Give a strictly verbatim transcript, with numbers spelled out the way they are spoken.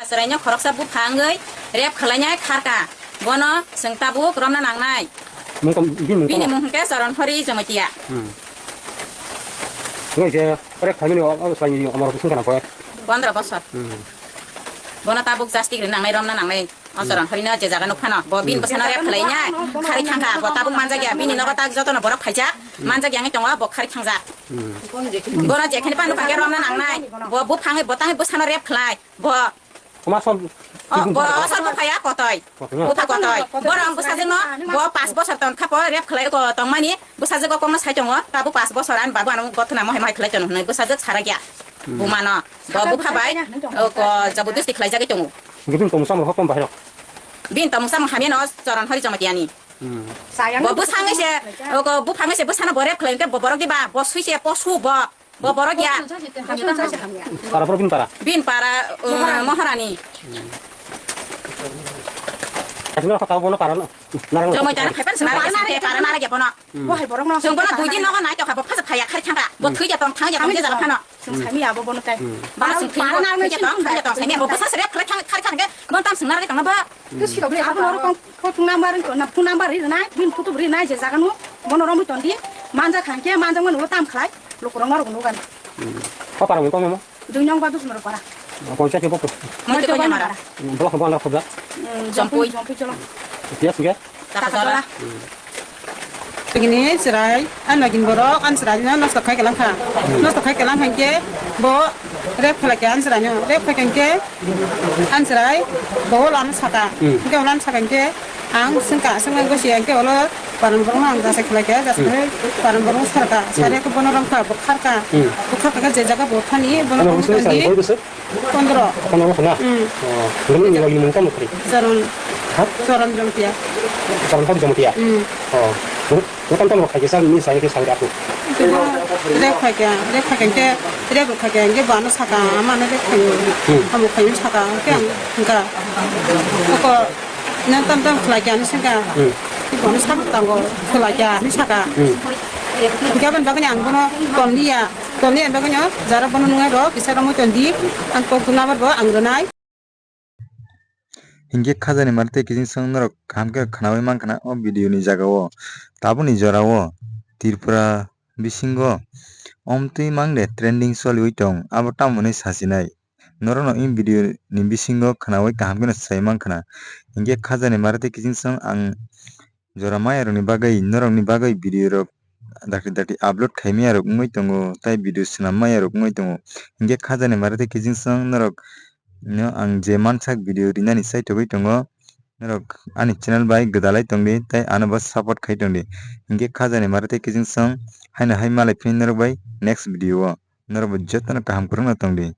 Chwraino khoroksa buphang wngwi rep khwlainai kharka, bono chwng tabuk romna nangnai. Mung tong, bini mung Bini tong. Mung hwnkhe Choron Hori Jamatia. Hmm. Wngkhe rep khlaimani o, o, chwraini omor bwswng kana khe? Pondro bosor. Hmm. Bono tabuk jastik rwna nangnai, romna nangnai. O Choron Horino je jaga nukphano, bo bini bwsano rep khwlainai, khari thangkha, bo tabuk manjakya, bini nogo tak jotono borok phaijak, manjakya wngwi tongo, bo khari thangjak. Hmm. Bono jekhani pano kha khe romna nangnai, bo buphangwi bo tangwi bwsano rep khlai, bo Koma sol. O, bo sol buphaya kotoi. Kotoi na? Bupha kotoi. Borok ang bwsajwkno, bo pas bosor tong kha po rep khlai ko tongmani, bwsajwk o kokno sai tongo, tabuk pas bosor ani babu ano gothona mohai mohai khlai tono hwnwi bwsajwk sarakya. Hmm. Bumano, bo bupha bai, o, ko, jabardasti khlaijagwi tongo. Bini tongmung samung hokon bahai rok. Bini tongmung samung hamya no Choron Hori Jamatiani. Hmm. Bo bwsangwi se, o, ko, buphangwi se bwsano bo rep khlai hwnkhe bo borok diba, bo sui se posu bo, bo borok ya. Para borok bini para? Bini para, um, Moharani. Asli no kota bono para no. Narang. Jomoi jana khaipan sina rage sinte para narage bono. Hmm. Bo hai borok no. Chwng bono dui din nogo nai tokha, bo phasa phaya khari thangkha. Bo thwi ja tong, thang ja tong, je jaga phano. Chwng sami abo bono tai. Hmm. Ba chwng thwi ja tong, thang ja tong, sami abo bwsa srep khari thang, khari thang ge, bon tam swng narage tong ba. Ke sirok le abo norok kong, kong phone number, na phone number ri nai, bin photo ri nai je jaga no, bono romwi ton di, manja khang ke, manja mano tam khlai, lukurok norok nugan. Hmm. Ko para mo, ko mo? Dui nong ba dusmoro para. Ko cha ke bok. Mo te ko nyamara. Blok ko blok ko blok. Hmm, Jompui. Jompui cholo. Pias ge? Takajola. Takajola. Gini chwrai, ano gini borok, an chwrai no nosto khai kelang kha. Nosto khai kelang kha ke, bo rep khala ke an chwrai no, rep kha ke, an chwrai, bo ulo ano saka. Hmm. Ke ulo ano saka ke, ang sengka, sengka gosi ke ulo paran borok no ang jasa khala ke, jasa khala paran borok sarka, sarya ko bono rom kha, bo kharka. Hmm. Bo kharka je jaga bo thani, bono Ano rom bwswk thani. Sai, boi bwswk? Pondro. Pondro bosor na? Hmm. Oh, nini logi mung tamo kri? Choron. Ha? Choron Jamatia. Choron Hori Jamatia? Hmm. Oh. Nung tamo tamo khai kisa ni sai ke sai aku. Kebo rep khai kya, rep khai kya, rep khai kya, je bano saka, ama no rep khai. Hmm. Amo khai saka, kya, enggak. Ko nang tam tam khlai kya ni saka. Hmm. Bano saka tango, khlai kya ni saka. Hmm. Enggak ban bagani ang bono kon liya. Toni ang bagwino jara bono nungai rok kisa romwi tondi, ang kok number bo ang rwnai. Hinkhe khajani mari tei kiching song norok kaham khe khwnaui mankha na o video ni jaga o. Tabukni jora o Tripura bisingo omtwi mang de trending choliui tong, abo tamo hwnwi sasinai. Norokno in video ni bisingo khwnaui kaham kheno sai mankha na. Hinkhe khajani mari tei kiching song ang jora maya rokni bagwi, norokni bagwi video rok dakti dakti upload khai maya rok wngwi tongo, tei video swnam maya rok wngwi tongo. Hinkhe khajani mari tei kiching song norok no ang je mansak video rinani saitogwi tongo. Norok ani channel bai gwdalai tongdi tei ano bo support khai tongdi. Hinkhe khajani mari tei kiching song haino hai malai phini norok bai next video o. Norok bo jotono kaham kwrwngno tongdi.